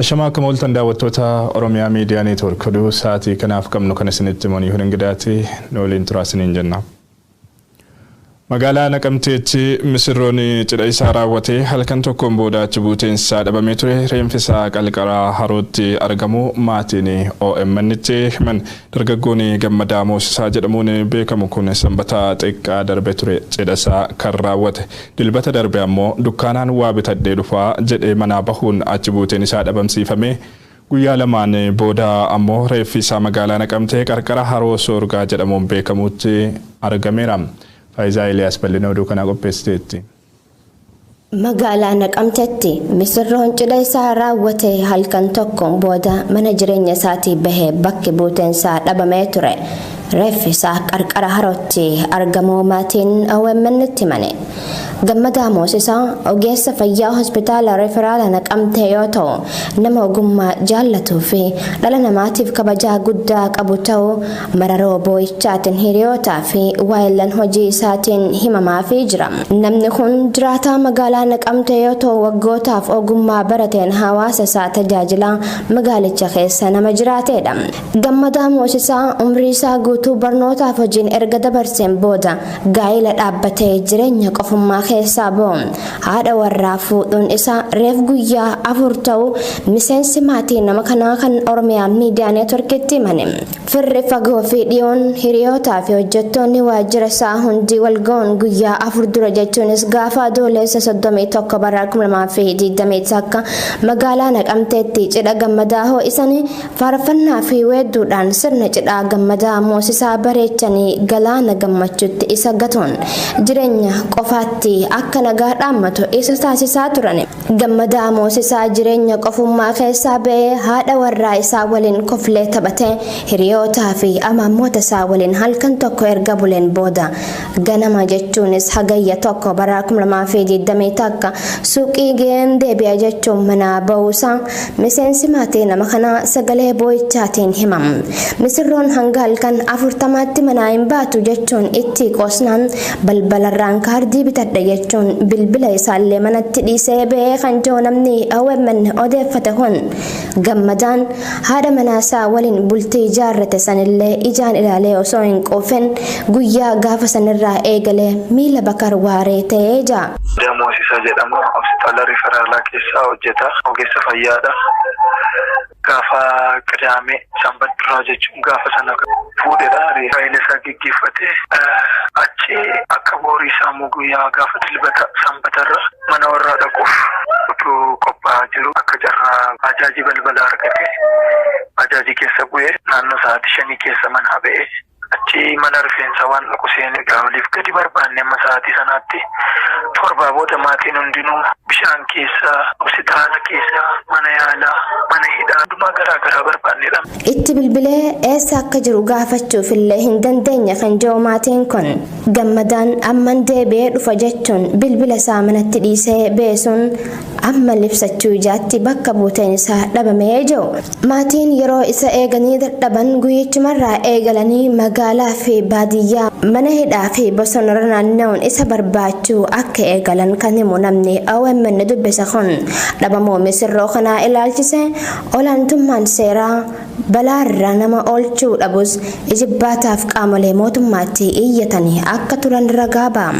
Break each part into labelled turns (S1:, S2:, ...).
S1: Ashamaa, akkam ooltan daawwattoota Oromiyaa Miidiyaa Neetwoork? Oduu sa'aatii kanaaf qabnu kan isinitti himanii Hungidaati, nu waliin turaa isiniin jenna. Magaalaa Naqamteetti misirroon cidha isaa raawwatee halkan tokkoon booda achi buuteen isaa dhabamee ture reenfi isaa qarqara harootti argamu maatiin OMN'tti himan. Dargaggoon Gammadaa Moosisaa jedhamuun beekamu kun Sanbata xiqqaa darbe ture cidha isaa kan raawwate. Dilbata darbe ammoo dukkaanaan waa bitadhee dhufaa jedhee manaa bahuun achi buuteen isaa dhabamsiifame. Guyyaa 2n booda ammoo reeffi isaa magaalaa Naqamtee qarqara haroo Soorgaa jedhamuun beekamutti argameera. Faayisaa Eeliyaas bal'ina oduu kanaa qopheessiteetti.
S2: Magaalaa Naqamteetti misirroon cidha isaa raawwate halkan tokkoon booda mana jireenya isaatii bahee bakki buuteen isaa dhabamee ture. Reeffi isaa qarqara harootti argamuu maatiin OMN'tti himane. Gammadaa Moosisaa ogeessa fayyaa hospitaala Reeferaala Naqamtee yoo ta'u, nama ogummaa jaallatuu fi dhala namaatiif kabajaa guddaa qabu ta'uu mararoo boo'ichaatiin hiriyootaa fi waayillan hojii isaatiin himamaafii jira. Namni kun jiraataa magaalaa Naqamtee yoo ta'u, waggootaaf ogummaa barateen hawaasa isaa tajaajilaa magaalicha keessa nama jiraatedha. Gammadaa Moosisaa umrii isaa guutuu barnootaaf hojiin erga dabarseen booda gaa'ila dhaabbatee jireenya qofummaa keessaa ba'uun haadha warraa fuudhuun isaa reef guyyaa 4 ta'u miseensi maatii nama kanaa kan Oromiyaa Miidiyaa Neetworkitti himane. Firri fagoo fi dhiyoon, hiriyootaa fi hojjettoonni waajjira isaa hundi wal ga'uun guyyaa 4 dura, jechuunis gaafa Adoolessa 31 bara 2021 magaalaa Naqamteetti cidha Gammadaa ho'isanii faarfannaa fi weedduudhaan sirna cidhaa Gammadaa Moosisaa bareechanii galaana gammachuutti isa gatuun jireenya qofaatti akka nagaa dhaammatu isa taasisaa turan. Gammadaa Moosisaa jireenya qofummaa keessaa ba'ee haadha warraa isaa waliin koflee taphatee hiriyootaa fi amaammoota isaa waliin halkan tokko erga buleen booda ganama, jechuunis Hagayya 1 bara 2021 suuqii ga'een deebi'a jechuun manaa ba'uusaa miseensi maatii nama kanaa sagalee boo'ichaatiin himam. Misirroon hanga halkan 40tti manaa hin baatu jechuun itti qoosnaan balbalarraan kaardii bitadha jechuun bilbila isaallee manatti dhiisee ba'ee kan jiru namni OMN odeeffate kun, Gammadaan haadha manaasaa waliin bultii ijaarrate sanillee ijaan ilaalee osoo hin quufin guyyaa gaafa sanirraa eegalee miila bakar waaree ta'ee jira.
S3: Moosisaa jedhama. Hospitaala Riferaalaa keessaa hojjeta. Ogeessa fayyaadha. Gaafa Qidaamee, Sanbata duraa jechuun, gaafa sana fuudhedha. Gaa'ela isaa geggeeffatee achi akka boorii isaa immoo guyyaa gaafa Dilbata Sanbatarra mana warraa dhaquuf utuu qophaa'aa jiru akka carraa bajaajii balbala argate, bajaajii keessa bu'ee naannoo sa'aatii 5 keessa manaa ba'ee achi mana rifeensaa waan dhaqu seenee oliif gadi barbaanne. Amma sa'aatii sanaatti 7 booda maatiin hundinuu bishaan keessa, hospitaala keessa, mana yaalaa, mana hidhaa hundumaa garaa garaa barbaannedha.
S2: Itti bilbilee eessa akka jiru gaafachuuf illee hin dandeenye kan jiru maatiin kun, Gammadaan amman deebi'ee dhufa jechuun bilbila isaa manatti dhiisee beesuun amma libsachuu ijaatti bakka buuteen isaa dhabamee jiru. Maatiin yeroo isa eeganii dadhaban guyyichumarraa eegalanii magaalaa fi baadiyyaa, mana hidhaa fi bosonarra naanna'uun isa barbaachuu akka eegalan kan himu namni OMN dubbise kun, dhabamuu misirroo kanaa ilaalchise olaantummaan seeraa balaarra nama oolchuu dhabus ijibbaataaf qaamolee mootummaatti iyyatanii akka turan ragaa ba'a.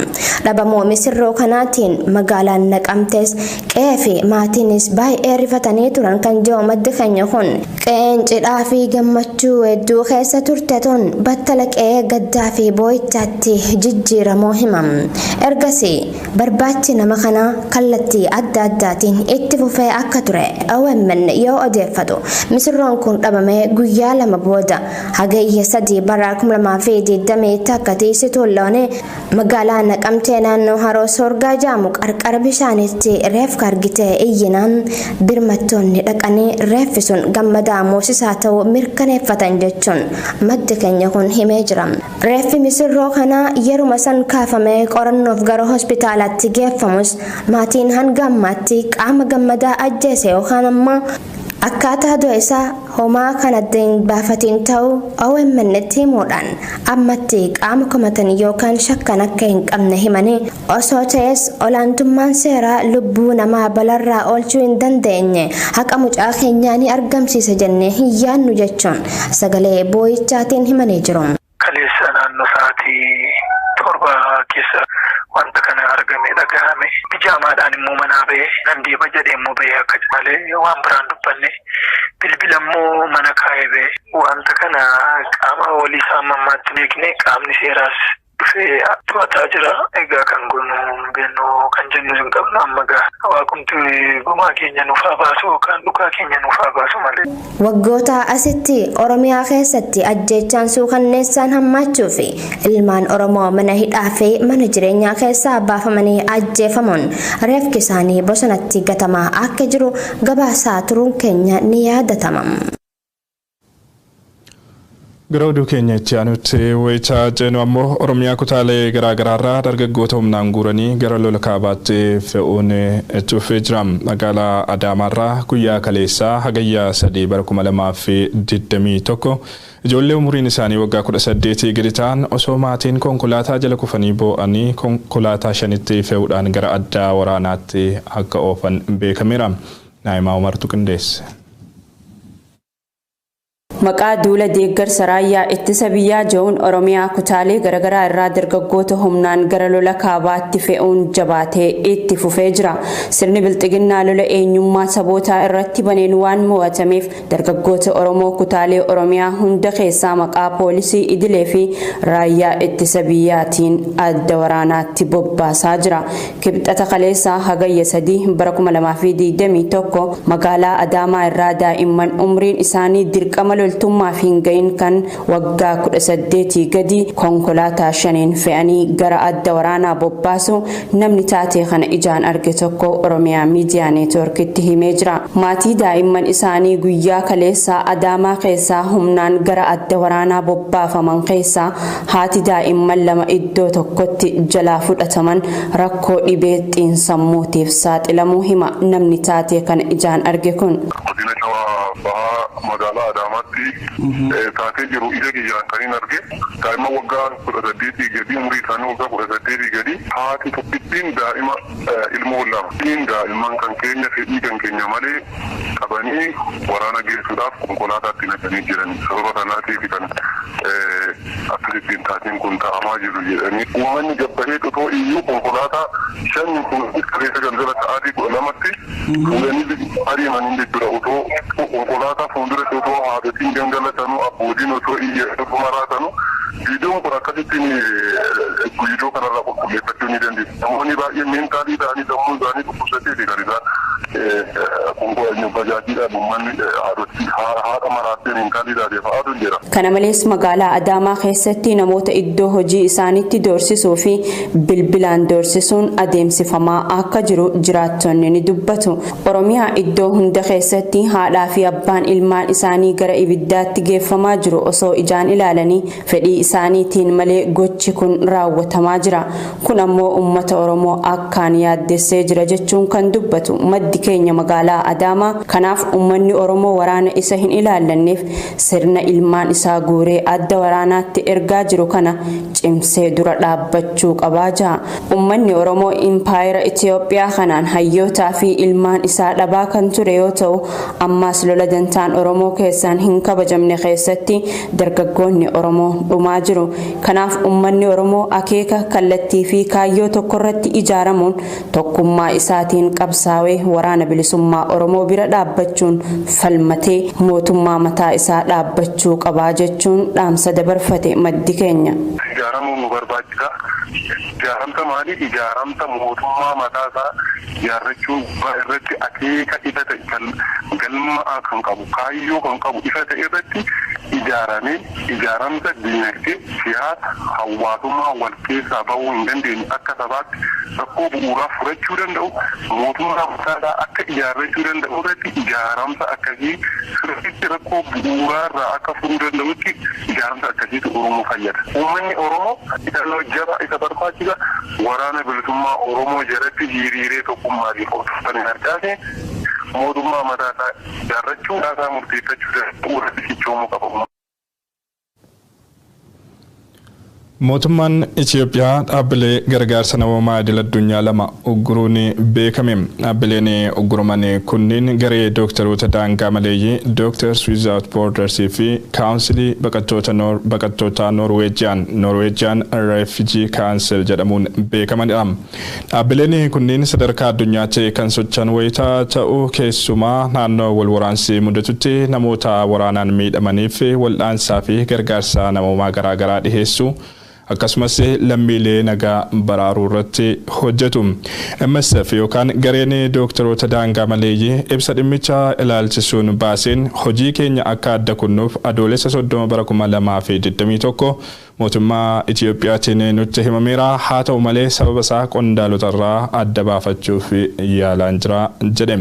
S2: Dhabamuu misirroo kanaatiin magaalaan Naqamtees qe'ee fi maatiinis baay'ee rifatanii turan kan jiru maddi keenya kun, qe'een cidhaa fi gammachuu hedduu keessa turte tun battala qe'ee gaddaa fi boo'ichaatti jijjiiramuu himam. Ergasii barbaachi nama kanaa kallattii adda addaatiin itti fufee akka ture OMN yoo odeeffatu, misirroon kun dhabamee guyyaa 2 booda Hagayya 3 bara 2021 tiisituun loonii magaalaa Naqamtee naannoo haroo Soorgaa jaamu qarqara bishaanitti reefka argitee iyyinaan birmattoonni dhaqanii reeffi sun Gammadaa Moosisaa ta'uu mirkaneeffatan jechuun maddi keenya kun himee jira. Reeffi misirroo kanaa yeruma san kaafamee qorannoof gara hospitaalaatti geeffamus maatiin hanga ammaatti qaama Gammadaa ajjeese yookaan ammoo Akkaataa du'a isaa homaa kan adda hin baafatiin ta'uu OMN itti himuudhaan ammatti qaama komatan yookaan shakkan akka hin qabne himanii, osoo ta'es olaantummaan seeraa lubbuu namaa balarraa oolchuu hin dandeenye haqa mucaa keenyaa ni argamsiisa jennee hin yaadnu jechuun sagalee boo'ichaatiin himanii jiru.
S3: Kaleessa naannoo sa'aatii 7 keessa wanta kana argame dhagahame. Bijaamaadhaan immoo manaa ba'ee nan deema jedhee immoo ba'ee akka malee waan biraan dubbanne, bilbila immoo mana kaa'ee ba'e. Wanta kana qaama walii isaa mammaatti beekne, qaamni seeraas dhufee to'ataa jira. Egaa kan goonu beeknu, kan jennu hin qabnu. Amma gaa waaqumti gumaa keenya nuuf haa baasu yookaan dhugaa keenya nuuf haa baasu malee.
S2: Waggoota asitti Oromiyaa keessatti ajjeechaan suukanneessaan hammaachuu fi ilmaan Oromoo mana hidhaa fi mana jireenyaa keessaa baafamanii ajjeefamuun reefki isaanii bosonatti gatamaa akka jiru gabaasaa turuun keenya ni yaadatama.
S1: Gara oduu keenya itti aanutti wayita ceenu ammoo, Oromiyaa kutaalee garaagaraarraa dargaggoota humnaan guuranii gara lola kaabaatti fe'uun itti fufee jira. Magaalaa Adaamaarraa guyyaa kaleessaa Hagayya 3 bara 2021 ijoollee umuriin isaanii waggaa 18 gadi ta'an osoo maatiin konkolaataa jala kufanii boo'anii konkolaataa shanitti fe'uudhaan gara adda waraanaatti akka oofan beekameera. Naayimaa Umartu qindeesse.
S4: Maqaa duula deeggarsa raayyaa ittisa biyyaa jedhuun Oromiyaa kutaalee garaagaraa irraa dargaggoota humnaan gara lola kaabaatti fe'uun jabaatee itti fufee jira. Sirni bilxiginnaa lola eenyummaa sabootaa irratti baneen waan mo'atameef, dargaggoota Oromoo kutaalee Oromiyaa hunda keessaa maqaa poolisii idilee fi raayyaa ittisa biyyaatiin adda waraanaatti bobbaasaa jira. Kibxata kaleessaa Hagayya 3 bara 2021 magaalaa Adaamaa irraa daa'imman umriin isaanii dirqama loltummaaf hin gahin kan waggaa 18 gadi konkolaataa shaniin fe'anii gara adda waraanaa bobbaasu namni taatee kana ijaan arge tokko Oromiyaa Miidiyaa Neetworkitti himee jira. Maatii daa'imman isaanii guyyaa kaleessaa Adaamaa keessaa humnaan gara adda waraanaa bobbaafaman keessaa haati daa'imman lama iddoo tokkotti jalaa fudhataman rakkoo dhibee xiinsammuutiif saaxilamuu hima namni taatee kana ijaan arge kun.
S5: Godina Shawaa Bahaa magaalaa Adaamaatti taatee jiru ija kiyyaan kan hin arge, daa'ima waggaa 18 gadi, umurii isaanii waggaa 18 gadi, haati tokkittiin daa'ima ilmoo lama. Daa'imman kan keenya fedhii kan keenya malee qabanii waraana geessuudhaaf konkolaataatti naqanii jiran. Sababa kanaatiif kan akkasittiin taateen kun ta'amaa jiru jedhanii, uummanni gabbahee otoo iyyuu konkolaataa shan fuudhanii kaleessa galgala sa'aatii 12tti fuudhanii adeemanii jechuudha. Otoo konkolaataa fuulduratti otoo haadhotiin gangalatanuu, abbootiin otoo iyya otoo maraatanuu, viidiyoon kun akkasittiin viidiyoo kanarraa qulqulleeffachuu ni dandeessu. Namoonni baay'een mental ta'anii sammuu isaanii dhukkubsatee kan isaan bajaajiidhaan uummanni haadhotii haadha maraattee mental taatee fa'aatu jira.
S4: Kana malees magaalaa Adaamaa keessatti namoota iddoo hojii isaaniitti doorsisuu fi bilbilaan doorsisuun adeemsifamaa akka jiru jiraattonni ni dubbatu. Oromiyaa iddoo hunda keessatti haadhaa fi abbaan ilmaan isaanii gara ibiddaatti geeffamaa jiru osoo ijaan ilaalanii fedhii isaaniitiin malee gochi kun raawwatamaa jira. Kun ammoo uummata Oromoo akkaan yaaddessee jira jechuun kan dubbatu maddi keenya magaalaa Adaamaa, kanaaf uummanni Oromoo waraana isa hin ilaallanneef sirna ilmaan isaa guuree adda waraanaatti ergaa jiru kana cimsee dura dhaabbachuu qabaa jira. Uummanni Oromoo impaayera Itiyoophiyaa kanaan hayyootaa fi ilmaan isaa dhabaa kan ture yoo ta'u, ammaas lola dantaan Oromoo keessaan hin kabajamne keessatti dargaggoonni Oromoo dhumaa jiru. Kanaaf uummanni Oromoo akeeka, kallattii fi kaayyoo tokkorratti ijaaramuun tokkummaa isaatiin qabsaawee waraana bilisummaa Oromoo bira dhaabbachuun falmatee mootummaa mataa isaa dhaabbachuu qabaa jechuun dhaamsa dabarfate maddi keenya.
S5: Ijaaramuun nu barbaachisa. Ijaaramsa maali? Ijaaramsa mootummaa mataa isaa ijaarrachuu irratti akeeka ifa ta'e, galma kan qabu, kaayyoo kan qabu ifa ta'e irratti ijaaramee, ijaaramsa diinagdee, siyaasa, hawaasummaa wal keessaa bahuu hin dandeenye, akka sabaatti rakkoo bu'uuraa furachuu danda'u, mootummaa mataasaa akka ijaarrachuu danda'u irratti, ijaaramsa akkasii sirriitti rakkoo bu'uuraa irraa akka furuu danda'utti ijaaramsa akkasiitu Oromoo fayyada. Uummanni Oromoo hidhannoo jabaa isa barbaachisa. Waraana bilisummaa Oromoo jalatti hiriiree tokkummaatiin otoo hin harcaasne Mootummaa mataa isaa ijaarrachuu, isaa murteeffachuu danda'u irratti cichoomuu qaba.
S1: Mootummaan Itoophiyaa dhaabbilee gargaarsa namoomaa idil addunyaa lama ugguruun beekame. Dhaabbileen ugguraman kunneen garee dooktaroota daangaa maleeyyii Doctors Without Borders fi Kaawunsilii Baqattoota Noorweejiyaan, Norwegian Refugee Council jedhamuun beekamanidha. Dhaabbileen kunneen sadarkaa addunyaatti kan socho'an wayitaa ta'u, keessumaa naannoo wal waraansi mudatutti namoota waraanaan miidhamaniif wal'aansaa fi gargaarsa namoomaa garaagaraa dhiheessu, akkasumas lammiilee nagaa baraaruu irratti hojjetu. MSF yookaan gareen dooktaroota daangaa maleeyyii ibsa dhimmicha ilaalchisuun baaseen, hojii keenya akka adda kunnuuf Adoolessa 30 bara 2021 mootummaa Itiyoophiyaatiin nutti himameera. Haa ta'u malee, sababa isaa qondaalota irraa adda baafachuuf yaalaan jira jedhe.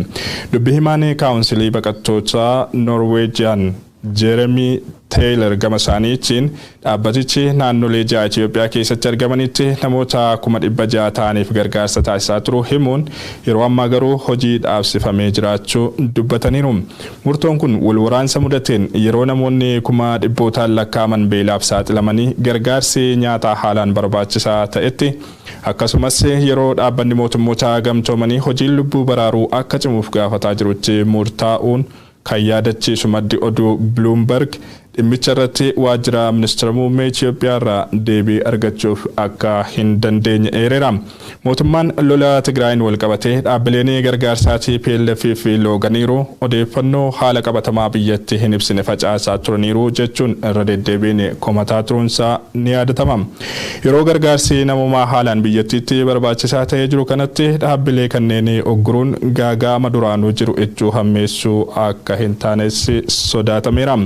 S1: Dubbi himaan Kaawunsilii Baqattoota Noorweejiyaan Jeeremii Teeyilar gama isaaniitiin, dhaabbatichi naannolee 6 Itoophiyaa keessatti argamanitti namoota 600,000 ta'aniif gargaarsa taasisaa turu himuun, yeroo ammaa garuu hojii dhaabsifamee jiraachuu dubbataniiru. Murtoon kun wal waraansa mudateen yeroo namoonni kuma dhibbootaan lakkaa'aman beelaaf saaxilamanii gargaarsi nyaataa haalaan barbaachisaa ta'etti, akkasumas yeroo dhaabbanni mootummoota gamtoomanii hojiin lubbuu baraaruu akka cimuuf gaafataa jirutti murtaa'uun kan yaadachiisu maddi oduu Bloomberg, dhimmicha irratti waajjira ministeera muummee Itoophiyaa irraa deebii argachuuf akka hin dandeenye eereera. Mootummaan lola Tigraayin wal qabatee dhaabbileen gargaarsaa TPLF fi looganiiru, odeeffannoo haala qabatamaa biyyatti hin ibsine facaasaa turaniiru jechuun irra deddeebiin komataa turuunsaa ni yaadatama. Yeroo gargaarsi namoomaa haalaan biyyattiitti barbaachisaa ta'ee jiru kanatti dhaabbilee kanneen ogguruun gaagaama duraanuu jiru ichuu hammeessuu akka hin taanes sodaatameera.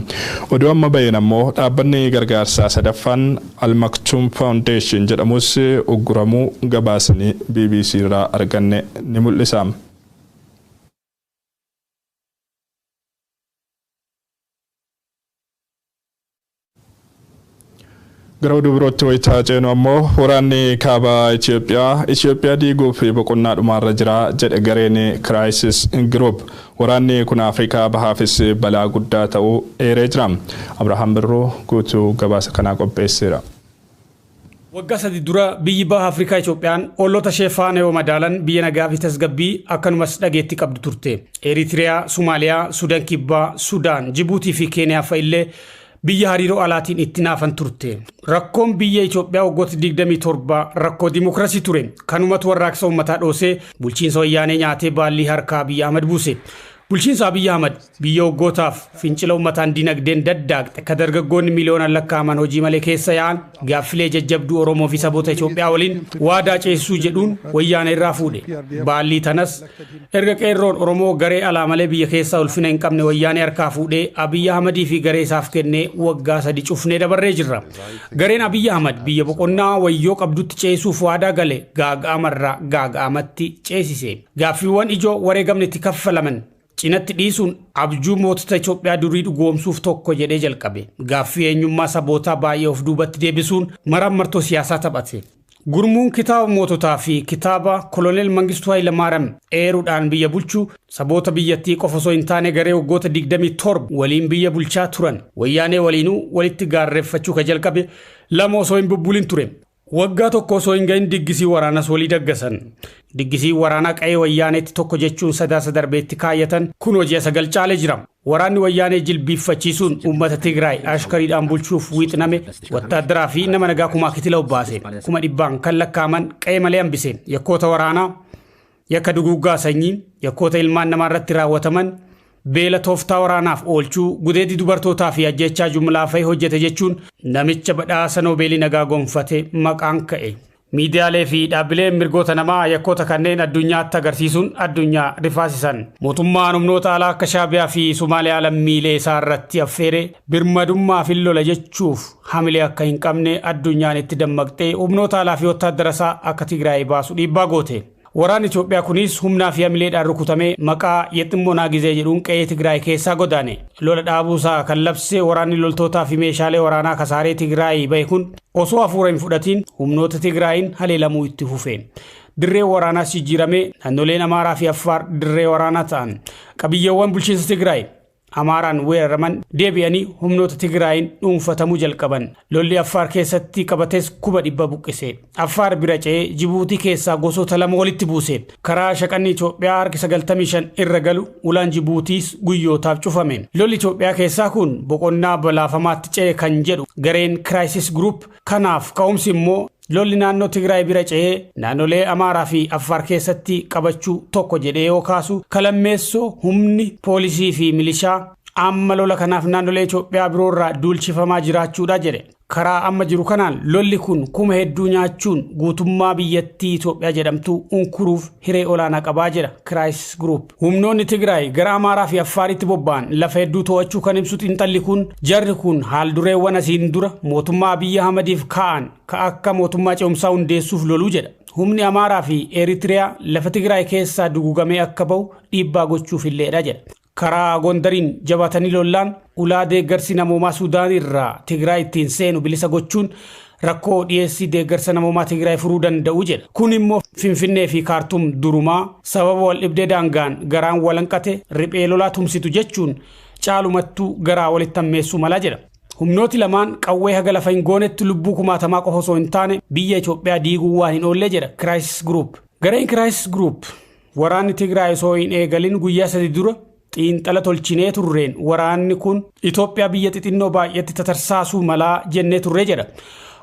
S1: Oduu amma baheen ammoo dhaabbanni gargaarsaa sadaffaan Almaktuum Foundation jedhamus ugguramuu gabaasni BBC irraa arganne ni mul'isa. Gara oduu birootti wayitaa ceenu ammoo, waraanni kaaba Itoophiyaa Itoophiyaa diiguuf boqonnaa dhumaarra jira jedhe gareen Crisis Group. Waraanni kun Afrikaa bahaafis balaa guddaa ta'uu eeree jira. Abrahaam Birruu guutuu gabaasa kanaa qopheesseera.
S6: Waggaa 3 dura biyyi baha Afrikaa Itoophiyaan olloota ishee faana yoo madaalan biyya nagaa fi tasgabbii akkanumas dhageetti qabdu turte. Eritiriyaa, Somaaliyaa, Suudaan Kibbaa, Sudaan, Jibuutii fi Keeniyaa fa'a illee biyya hariiroo alaatiin itti naafan turte. Rakkoon biyya Itoophiyaa waggoota 27 rakkoo dimokiraasii ture. Kanumatu warraaqsa uummataa dhoosee bulchiinsa wayyaanee nyaatee baallii harkaa Abiyyi Ahmad buuse. Bulchiinsa Abiyyi Ahmad biyya waggootaaf fincila uummataan dinagdeen daddaaqxe, ka dargaggoonni miliyoonaan lakkaa'aman hojii malee keessa yaa'an, gaaffilee jajjabduu Oromoo fi saboota Itoophiyaa waliin waadaa ceesisuu jedhuun wayyaana irraa fuudhe. Baallii tanas erga qeerroon Oromoo garee alaa malee biyya keessaa ulfina hin qabne wayyaanee harkaa fuudhee Abiyyi Ahmadii fi garee isaaf kennee waggaa 3 cufnee dabarree jirra. Gareen Abiyyi Ahmad biyya boqonnaa wayyoo qabdutti ceesisuuf waadaa gale gaaga'amarraa gaaga'amatti ceesise. Gaaffiiwwan ijoo wareegamni itti kaffalaman cinatti dhiisuun abjuu mootota Itoophiyaa durii dhugoomsuuf tokko jedhee jalqabe. Gaaffii eenyummaa sabootaa baay'ee of duubatti deebisuun maraan siyaasaa taphate. Gurmuun kitaaba moototaa fi kitaaba Koloneel Mangistuu Hayilamaariyaam eeruudhaan biyya bulchu saboota biyyattii qofa osoo hin taane garee waggoota 27 waliin biyya bulchaa turan wayyaanee waliinuu walitti gaarreeffachuu ka jalqabe lama osoo hin bubbulin ture. Waggaa tokko osoo hin gahin diggisii waraanas walii daggasan. Diggisii waraanaa qa'ee wayyaaneetti tokko jechuun Sadaasa darbeetti kaayyatan kun hojii 9 caalee jira. Waraanni wayyaanee jilbiiffachiisuun uummata Tigraay ashkariidhaan bulchuuf wiixname wattaaddaraa fi nama nagaa kumaa kitila obbaase. Kuma dhibbaan kan lakkaa'aman qa'ee malee hambise. Yakkoota waraanaa, yakka duguuggaa sanyii, yakkoota ilmaan namaa irratti raawwataman, beela tooftaa waraanaaf oolchuu, gudeedii dubartootaa fi ajjechaa jumlaa fa'i hojjete jechuun namicha badhaasa Noobeelii nagaa gonfate maqaan ka'e. Miidiyaalee fi dhaabbileen mirgoota namaa yakkoota kanneen addunyaatti agarsiisuun addunyaa rifaasisan. Mootummaan humnoota alaa akka Shaabiyaa fi Somaaliyaa lammiilee isaa irratti affeere birmadummaa fi lola jechuuf hamilee akka hin qabne addunyaan itti dammaqxee humnoota alaa fi wattaaddara isaa akka Tigraay baasu dhiibbaa goote. Waraanni Itoophiyaa kunis humnaa fi hamileedhaan rukutamee maqaa "የጥሞና ጊዜ" jedhuun qe'ee Tigraay keessaa godaane. Lola dhaabuusaa kan labse waraanni loltootaa fi meeshaalee waraanaa kasaaree Tigraay bahe kun osoo hafuura hin fudhatiin humnoota Tigraayin haleelamuu itti fufe. Dirree waraanaas jijjiiramee naannoleen Amaaraa fi Affaar dirree waraanaa ta'an. Qabiyyeewwan bulchiinsa Tigraay Amaaraan weeraraman deebi'anii humnoota Tigraayin dhuunfatamuu jalqaban. Lolli Affaar keessatti qabates 100,000 buqqise. Affaar bira ce'ee Jibuutii keessaa gosoota lama walitti buuse. Karaa shaqanni Itoophiyaa harki 95 irra galu ulaan Jibuutiis guyyootaaf cufame. Lolli Itoophiyaa keessaa kun boqonnaa balaafamaatti ce'e kan jedhu gareen Crisis Group, kanaaf ka'umsi immoo lolli naannoo Tigraay bira ce'ee naannolee Amaaraa fi Affaar keessatti qabachuu tokko jedhee yoo kaasu, kalammeessoo humni poolisii fi milishaa amma lola kanaaf naannolee Itoophiyaa biroorraa duulchifamaa jiraachuudha jedhe. Karaa amma jiru kanaan lolli kun kuma hedduu nyaachuun guutummaa biyyattii Itoophiyaa jedhamtu unkuruuf hiree olaanaa qabaa jedha Crisis Group. Humnoonni Tigraay gara Amaaraa fi Affaaritti bobba'an lafa hedduu to'achuu kan ibsu xiinxalli kun, jarri kun haal dureewwan asiin dura mootummaa Abiyyi Ahmadiif ka'an ka akka mootummaa ce'umsaa hundeessuuf loluu jedha. Humni Amaaraa fi Eritiriyaa lafa Tigraay keessaa dugugamee akka bahu dhiibbaa gochuuf illeedha jedha. Karaa Gondariin jabaatanii lollaan ulaa deeggarsi namoomaa Sudaan irraa Tigraay ittiin seenu bilisa gochuun rakkoo dhiyeessii deeggarsa namoomaa Tigraay furuu danda'u jedha. Kun immoo Finfinnee fi Kaartuum durumaa sababa wal dhibdee daangaan garaan walanqate riphee lolaa tumsitu jechuun caalumattuu garaa walitti hammeessuu mala jedha. Humnooti lamaan qawwee haga lafa hin goonetti lubbuu kumaatamaa qofa osoo hin taane biyya Itoophiyaa diiguu waan hin oolle jedha Crisis Group. Gareen Crisis Group waraanni Tigraay osoo hin eegalin guyyaa 3 dura xiinxala tolchinee turreen waraanni kun Itoophiyaa biyya xixinnoo baay'eetti tatarsaasuu malaa jennee turree jedha.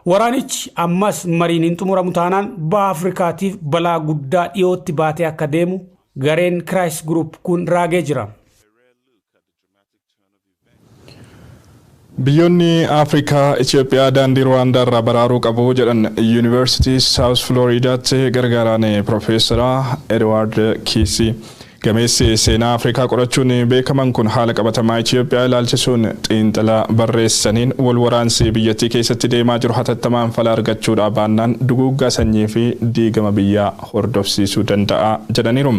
S6: Waraanichi ammas mariin hin xumuramu taanaan baha Afrikaatiif balaa guddaa dhiyootti baatee akka deemu gareen Crisis Group kun raagee jira.
S1: Biyyoonni Afrikaa Itoophiyaa daandii Ruwaandaa irraa baraaruu qabu jedhan Yuunivarsiitii Saawus Filooriidaatti gargaaraan Piroofeesara Edwaard Kiisii. Gameessi seenaa Afrikaa qorachuun beekaman kun haala qabatamaa Itoophiyaa ilaalchisuun xiinxala barreessaniin wal waraansi biyyattii keessatti deemaa jiru hatattamaan fala argachuudhaa baannaan duguuggaa sanyii fi diigama biyyaa hordofsiisuu danda'a jedhaniiru.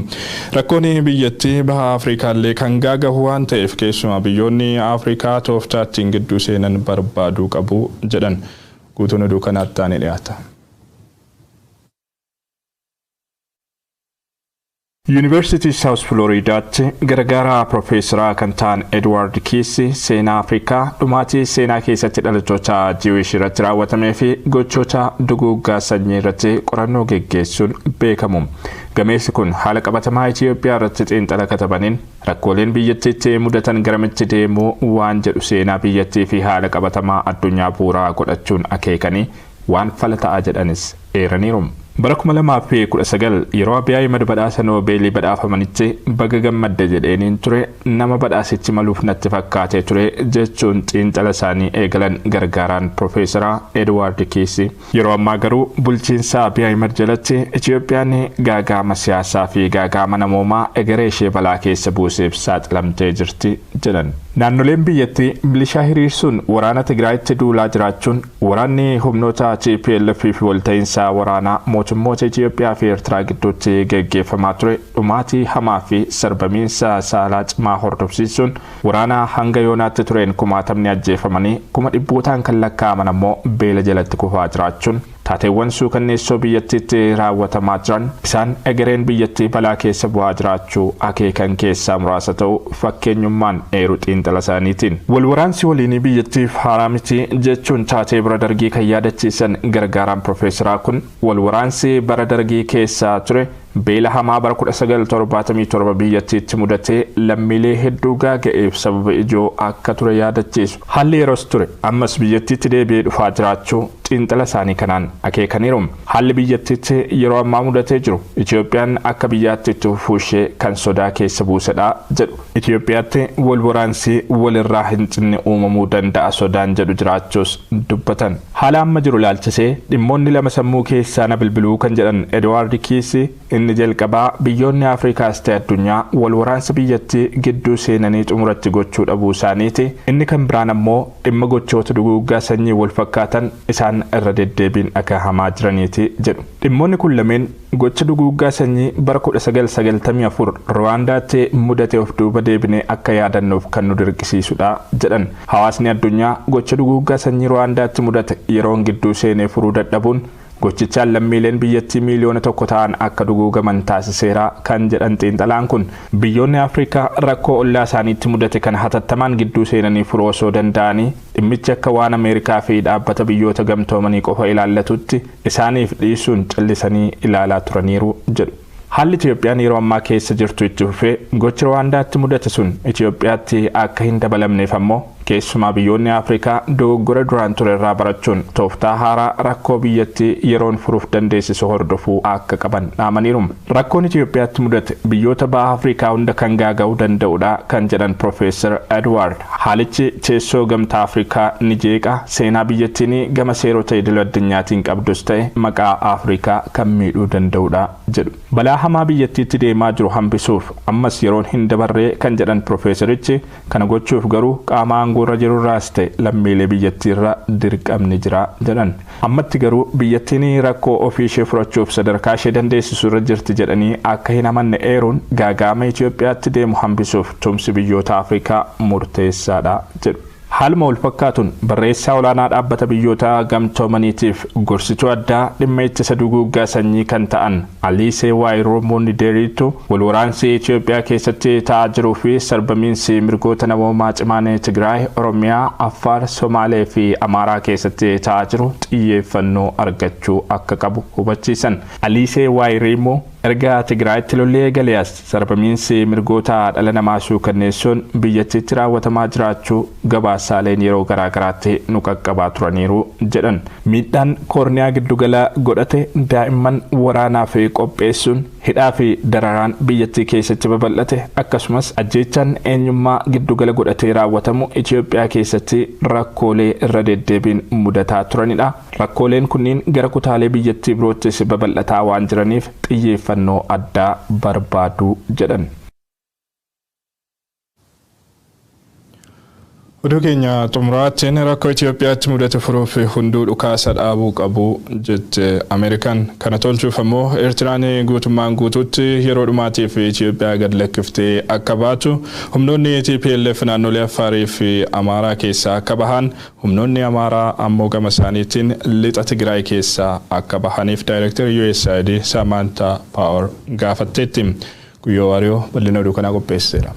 S1: Rakkoon biyyattii baha Afrikaallee kan gaagahu waan ta'eef keessumaa biyyoonni Afrikaa tooftaa ittiin gidduu seenan barbaaduu qabu jedhan. Guutuun oduu kanaatti taanee dhiyaata. Yuunivarsiitii Saawus Filooriidaatti gargaaraa Piroofeesaraa kan ta'an Edwaard Kiisi seenaa Afrikaa dhumaatii seenaa keessatti dhalattoota Jiwish irratti raawwatamee fi gochoota duguuggaa sanyii irratti qorannoo geggeessuun beekamu. Gameessi kun haala qabatamaa Itoophiyaa irratti xiinxala katabaniin rakkooleen biyyattiitti mudatan garamitti deemuu waan jedhu seenaa biyyattii fi haala qabatamaa addunyaa bu'uuraa godhachuun akeekanii waan fala ta'aa jedhanis eeraniiru. Bara 2019 yeroo Abiy Ahmed badhaasa Noobeelii badhaafamanitti baga gammadde jedheeniin ture, nama badhaasichi maluuf natti fakkaatee ture jechuun xiinxala isaanii eegalan gargaaraan Piroofeesara Edwaard Kiisi. Yeroo ammaa garuu bulchiinsa Abiy Ahmed jalatti Itoophiyaan gaagaama siyaasaa fi gaagaama namoomaa egeree ishee balaa keessa buuseef saaxilamtee jirti jedhan. Naannoleen biyyattii milishaa hiriirsuun waraana Tigraayitti duulaa jiraachuun waraanni humnoota TPLF fi walta'iinsa waraanaa mootummoota Itoophiyaa fi Eertiraa gidduutti geggeeffamaa ture dhumaatii hamaa fi sarbamiinsa saalaa cimaa hordofsiisuun waraana hanga yoonaatti tureen kumaatamni ajjeefamanii 100,000 kan lakkaa'aman ammoo beela jalatti kufaa jiraachuun taateewwan suukanneessoo biyyattiitti raawwatamaa jiran isaan egereen biyyattii balaa keessa bu'aa jiraachuu akeekan keessaa muraasa ta'uu fakkeenyummaan eeru xiinxala isaaniitiin. Wal waraansi waliinii biyyattiif haaraa miti jechuun taatee bara dargii kan yaadachiisan gargaaraan Piroofeesaraa kun wal waraansi bara dargii keessaa ture beela hamaa bara 1977 biyyattiitti mudatee lammiilee hedduu gaaga'eef sababa ijoo akka ture yaadachiisu. Haalli yeroos ture ammas biyyattiitti deebi'ee dhufaa jiraachuu xiinxala isaanii kanaan akeekaniiru. Haalli biyyattiitti yeroo ammaa mudatee jiru Itoophiyaan akka biyyaatti itti fufuu ishee kan sodaa keessa buusedha jedhu. Itoophiyaatti wal waraansi walirraa hin cinne uumamuu danda'a sodaan jedhu jiraachuus dubbatan. Haala amma jiru ilaalchisee dhimmoonni lama sammuu keessaa na bilbiluu kan jedhan Edwaard Kiisi inni jalqabaa biyyoonni Afrikaas ta'e addunyaa wal waraansa biyyattii gidduu seenanii xumuratti gochuu dhabuu isaaniiti. Inni kan biraan ammoo dhimma gochoota duguuggaa sanyii wal fakkaatan isaan irra deddeebiin dhagahamaa jiraniiti jedhu. Dhimmoonni kun lameen gocha duguuggaa sanyii bara 1994 Ruwaandaatti mudate of duuba deebinee akka yaadannuuf kan nu dirqisiisudha jedhan. Hawaasni addunyaa gocha duguuggaa sanyii Ruwaandaatti mudate yeroon gidduu seenee furuu dadhabuun Gochichaan lammiileen biyyattii miiliyoona 1 ta'an akka duguugaman taasiseera kan jedhan xiinxalaan kun, biyyoonni Afrikaa rakkoo ollaa isaaniitti mudate kana hatattamaan gidduu seenanii furuu osoo danda'anii dhimmichi akka waan Ameerikaa fi Dhaabbata Biyyoota Gamtoomanii qofa ilaallatutti isaaniif dhiisuun callisanii ilaalaa turaniiru jedhu. Haalli Itiyoophiyaan yeroo ammaa keessa jirtu itti fufee gochi Rwaandaatti mudate sun Itiyoophiyaatti akka hin dabalamneef ammoo keessumaa biyyoonni Afrikaa dogoggora duraan ture irraa barachuun tooftaa haaraa rakkoo biyyattii yeroon furuuf dandeessisu hordofuu akka qaban dhaamaniiru. Rakkoon Itiyoophiyaatti mudate biyyoota baha Afrikaa hunda kan gaaga'uu danda'udha kan jedhan Profeesar Edward, haalichi teessoo Gamtaa Afrikaa ni jeeqa, seenaa biyyattiin gama seerota idil addunyaatiin qabdus ta'e maqaa Afrikaa kan miidhuu danda'udha jedhu. Balaa hamaa biyyattiitti deemaa jiru hambisuuf ammas yeroon hin dabarree kan jedhan Profeesarichi, kana gochuuf garuu qaama aangoorra jirurraas ta'e lammiilee biyyattiirra dirqamni jira jedhan. Ammatti garuu biyyattiin rakkoo ofii ishee furachuuf sadarkaa ishee dandeessisu irra jirti jedhanii akka hin amanne eeruun, gaaga'ama Itoophiyaatti deemu hambisuuf tumsi biyyoota Afrikaa murteessaadha jedhu. Haaluma wal fakkaatuun barreessaa olaanaa Dhaabbata Biyyoota Gamtoomaniitiif gorsituu addaa dhimma ittisa duguuggaa sanyii kan ta'an Aliisee Waayiroomoo Nideeriitu wal waraansi Itoophiyaa keessatti ta'aa jiruu fi sarbamiinsi mirgoota namoomaa cimaan Tigraay, Oromiyaa, Affaar, Somaalee fi Amaaraa keessatti ta'aa jiru xiyyeeffannoo argachuu akka qabu hubachiisan. Aliisee Waayiriimoo erga Tigraayitti lolli eegalee as sarbamiinsi mirgoota dhala namaa suukanneessuun biyyattiitti raawwatamaa jiraachuu gabaasaaleen yeroo garaagaraatti nu qaqqabaa turaniiru jedhan. Miidhaan koorniyaa giddugala godhate, daa'imman waraanaaf qopheessuun, hidhaa fi dararaan biyyattii keessatti babal'ate, akkasumas ajjeechaan eenyummaa giddugala godhatee raawwatamu Itoophiyaa keessatti rakkoolee irra deddeebiin mudataa turanidha. Rakkooleen kunniin gara kutaalee biyyattii biroottis babal'ataa waan jiraniif xiyyeeffannoo addaa barbaadu jedhan. Oduu keenya xumuraattiin, rakkoo Itoophiyaatti mudate furuuf hunduu dhukaasa dhaabuu qabu jette Ameerikaan. Kana tolchuuf ammoo Eertiraan guutummaan guutuutti yeroo dhumaatiif Itoophiyaa gad lakkiftee akka baatu, humnoonni TPLF naannolee Affaarii fi Amaaraa keessaa akka bahan, humnoonni Amaaraa ammoo gama isaaniitiin lixa Tigraay keessaa akka bahaniif Daayireektarri USAID Samantha Power gaafatteetti. Guyyoo Waariyoo bal'ina oduu kanaa qopheesseera.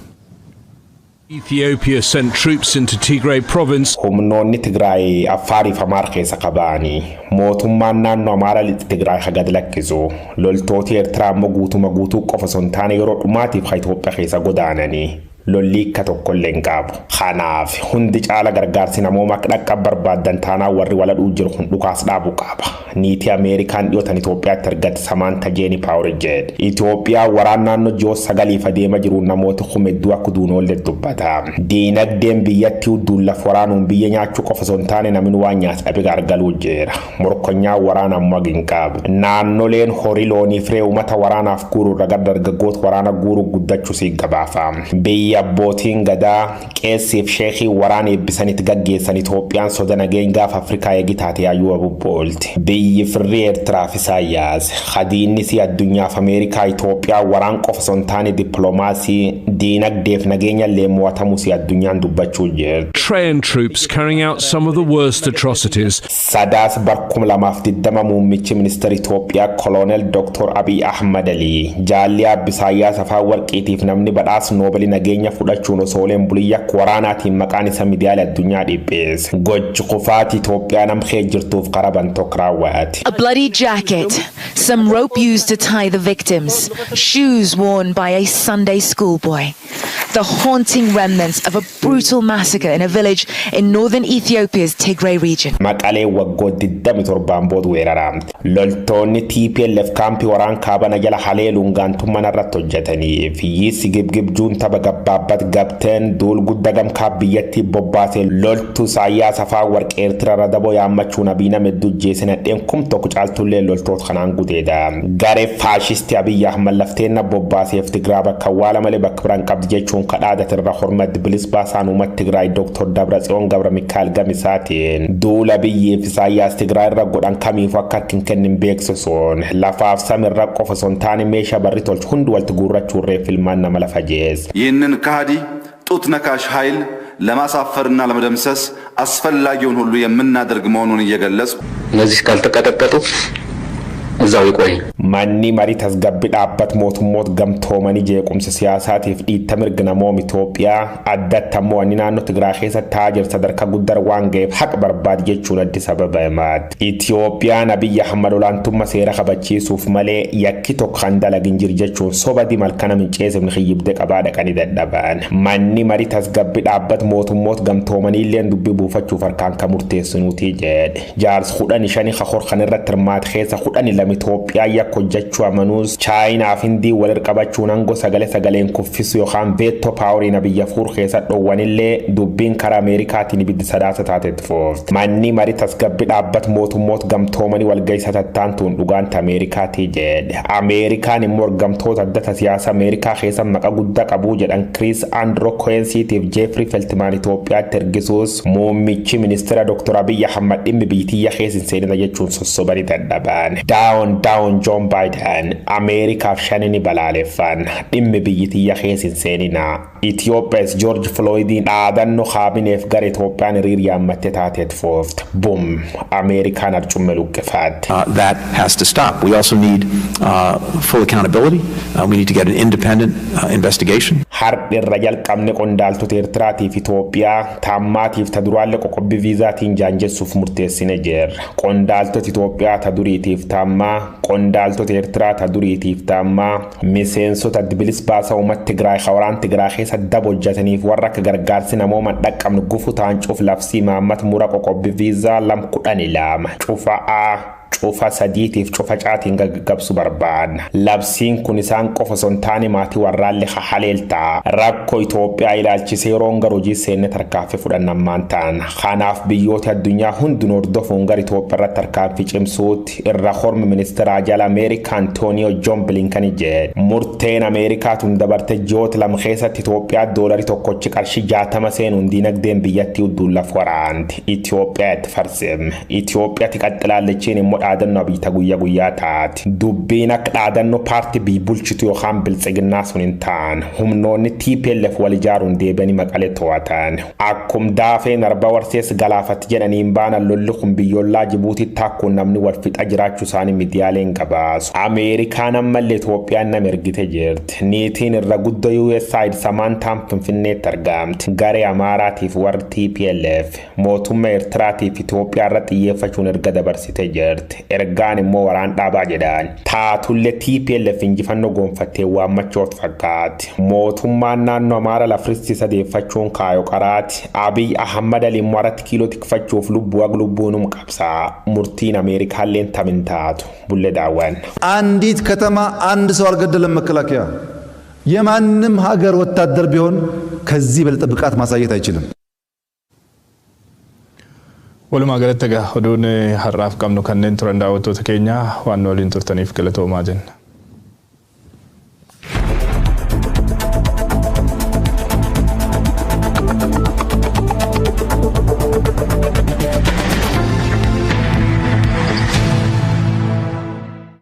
S7: Ethiopia sent troops into Tigray province.
S8: Humnoonni Tigraay Affaariif Amaar keessa qaba'anii, mootummaan naannoo Amaaraa lixa Tigraay haa gad lakkisu, loltooti Eertiraa immoo guutuma guutuu qofa osoo hin taane yeroo dhumaatiif haa Itoophiyaa keessa godaananii lolli akka tokkollee hin qabu. Kanaaf hundi caala gargaarsi namooma akka dhaqqab barbaaddan taanaan warri waladhuu jiru kun dhukaas dhaabuu qaba. Niitii Ameerikaan dhiyootan Itoophiyaatti argatte Samaanta Jeeni Paawur jedhe. Itoophiyaa waraan naannoo ji'oota 9f adeema jiruun namoota 10,000 akka duunoollee dubbata. Diinagdeen biyyattii dullaf waraanuun biyya nyaachuu qofa osoo hin taane namni waan nyaata dhabe gargaluu jira. Morkonyaa waraana ammoo hin qabu. Naannoleen horii looniif re'ee uummata waraanaaf guuruu irra gara dargaggoota waraana guuruu guddachuu si gabaafa. Biyya abbootiin gadaa, qeessiif sheekii waraana eebbisanitti gaggeessan Itoophiyaan soda nageenya gaafa Afrikaa eegi taate yaayyuu abubboolti. Biyyi firri Eertiraaf Isaayyaas. Hadiinni si addunyaaf Ameerikaa Itoophiyaa waraan qofa osoo hin taane dippiloomaasii, diinagdeef nageenya illee mo'atamuu si addunyaan dubbachuu jirti.
S7: Eritrean troops carrying out some of the worst atrocities.
S8: Sadaas bar 2020 muummichi ministeera Itoophiyaa Koloneel Dr. Abiy Ahmad Ali jaalli Abbisaayyaas Afaan Warqiitiif namni badhaasa Noobeelii nageenya fudhachuun osooleen buliyya akka waraanaatiin maqaan isa miidiyaalee addunyaa dhipheesse. Gochi kufaati Itoophiyaa nam kee jirtuuf karaban tokko raawwate.
S9: A bloody jacket, some rope used to tie the victims, shoes worn by a Sunday schoolboy. The haunting remnants of a brutal massacre in a village in northern Ethiopia's Tigray region.
S8: Maqalee waggoota 27 booda weeraramte. Loltoonni TPLF kaampii waraan kaabana jala haleeluun gaantummaa irratti hojjetanii fi sigibgibjuun tapha gabbaabbat gabteen duul guddaa gamkaa biyyattii bobbaasee loltuu Isaayyaas Afaan Warqee Eertiraa daboo yaammachuun Abiy nama hedduu jeese nadheen 1000 caaltullee loltoota kanaan gudeeda. Garee faashistii Abiyyi Ahmad lafteenna bobbaaseef Tigiraa bakka awwaala malee bakka biraan qabdi jechuun kadhaadatirra hormatti bilis baasaan uummata Tigraay Dr. Dabratsiyoon Gabra Mikaa'el Gamisaatiin duula biyyiif Isaayyaas Tigraay irra godhan kamiifuu akka harki hin kennin beeksisuun lafaaf samirra qofa osoo hin taane meeshaa barri tolchu hundi walitti guurrachuun reef ilmaan nama lafa jeesse.
S10: ይህንን ከሃዲ ጡት ነካሽ ኃይል ለማሳፈርና ለመደምሰስ አስፈላጊውን ሁሉ የምናደርግ መሆኑን እየገለጽኩ
S11: እነዚህ ካልተቀጠቀጡ እዛው ይቆይ።
S8: Manni marii tasgabbii dhaabbata mootummoota gamtoomanii jeequmsa siyaasaatiif dhiitta mirga namooma Itoophiyaa addatti ammoo wanni naannoo Tigraay keessa ta'aa jiru sadarkaa guddaa waan ga'eef haqa barbaadu jechuun Addis Ababa himaati. Itoophiyaan Abiyyi Ahmad olaantummaa seera kabachiisuuf malee yakki tokko kan dalagin jiru jechuun soba dimal kana minceesifni kiyyibdee qabaa dhaqanii dadhaban. Manni marii tasgabbii dhaabbata mootummoota gamtoomanii illeen dubbii buufachuuf harkaan kan murteessinuuti jedhe. Jaarsi 15 kakor kan irratti hirmaate keessa 12 Itoophiyaa yakka hojjechuu amanuus Chaayinaa fi Hindii wal qabachuun aangoo sagalee sagaleen kuffisu yookaan veto poweriin biyya fuur keessa dhoowwanillee dubbiin karaa Ameerikaatiin ibiddi sadaasa taatetti foofte. Manni marii tasgabbii dhaabbata mootummoota gamtoomanii walgahii satattaantuun dhugaanta Ameerikaatii jedhe. Ameerikaan immoo ergamtoota addata siyaasa Ameerikaa keessa maqa guddaa qabuu jedhan Chris Andrew Cohensiitiif Jeffrey Feltman Itoophiyaatti ergisuus muummichi ministeera Dr. Abiyyi Ahmad dhimmi biyyatiyya keessa hin seenina jechuun sossobanii dadhaban. Down down John Biden. Ameerikaaf shani ni balaaleffan dhimmi biyyatiyya keessa hin seenina. Itoophiyaas George Floydiin dhaadannoo kaabineef gara Itoophiyaan hiriir yaammatte taateet foofte. Bum Ameerikaan arcumme luqqifatte.
S11: That has to stop. We also need full accountability. We need to get an independent investigation.
S8: Har'a irra jalqabne qondaaltota Eertiraatiif Itoophiyaa taammaatiif ta duraallee qoqqobbii viizaatiin jaanjessuuf murteessine jirra. Qondaaltota Itoophiyaa ta duriitiif taammaa, qondaaltota Eertiraa ta duriitiif taammaa, miseensota bilisa baasaa uummata Tigraay waraan Tigraay keessa daba hojjetaniif warra akka gargaarsi namoomaan dhaqqabnu gufu ta'an cuuf labsii maammata mura qoqqobbii viizaa 2 12 cufa A cufa sadiitiif cufa caatiin gaggabsu barbaadna. Labsiin kun isaan qofa osoo hin taane maatii warraallee haleeltaa. Rakkoo Itoophiyaa ilaalchisee yeroon gara hojii seenne tarkaanfii fudhannan ta'an. Kanaaf biyyoota addunyaa hundinuu hordofuun gara Itoophiyaa irratti tarkaanfii cimsuutti irra hormi ministeera jala Ameerikaa Antooniyoo Joon Bilinkan jedhe. Murteen Ameerikaa tun dabarte ji'oota 2 keessatti Itoophiyaa doolarii tokkochi qarshii 60 seenuun diinagdeen biyyattii udduun laf waraanti. Itoophiyaa itti farsim. Itoophiyaatti qaxxilaallichiin immoo dhaadannoo abiyyi guyyaa guyyaa taati. Dubbiin akka dhaadannoo paartii biyya bulchitu yookaan biltsiginnaa sun hin ta'an. Humnoonni TPLF wal ijaaruun deebi'anii maqalee to'atan. Akkum daafeen arba warsees galaafatti jedhaniin baanan lolli kun biyyoolaa Jibuutitti takkuun namni wal fixa jiraachuu isaanii miidiyaaleen gabaasu. Ameerikaan ammallee Itoophiyaan nama ergite jirti. Niitiin irra guddaa USAID Samantaan Finfinneetti argamti. Garee Amaaraatiif warri TPLF mootummaa Eertiraatiif Itoophiyaa irra xiyyeeffachuun erga dabarsite jirti. Ergaan immoo waraan dhaabaa jedhan. Taatullee TPLF injifannoo gonfattee waammachuuf fakkaatti. Mootummaan naannoo Amaara lafristi sadeeffachuun kaayoo qaraati. Abiy Ahmad Ali immoo 4 kiiloo tikfachuuf lubbuu ag lubbuunum qabsaa. Murtiin Ameerikaalleen tamin taatu. Bulle daawwan.
S10: አንዲት ከተማ አንድ ሰው አልገደለም። መከላከያ የማንም ሀገር ወታደር ቢሆን ከዚህ በለጠ ብቃት ማሳየት አይችልም።
S1: Walumaa galatti egaa oduun har'aaf qabnu kanneen turan daawwattoota keenya waan waliin turtaniif galatoomaa jenna.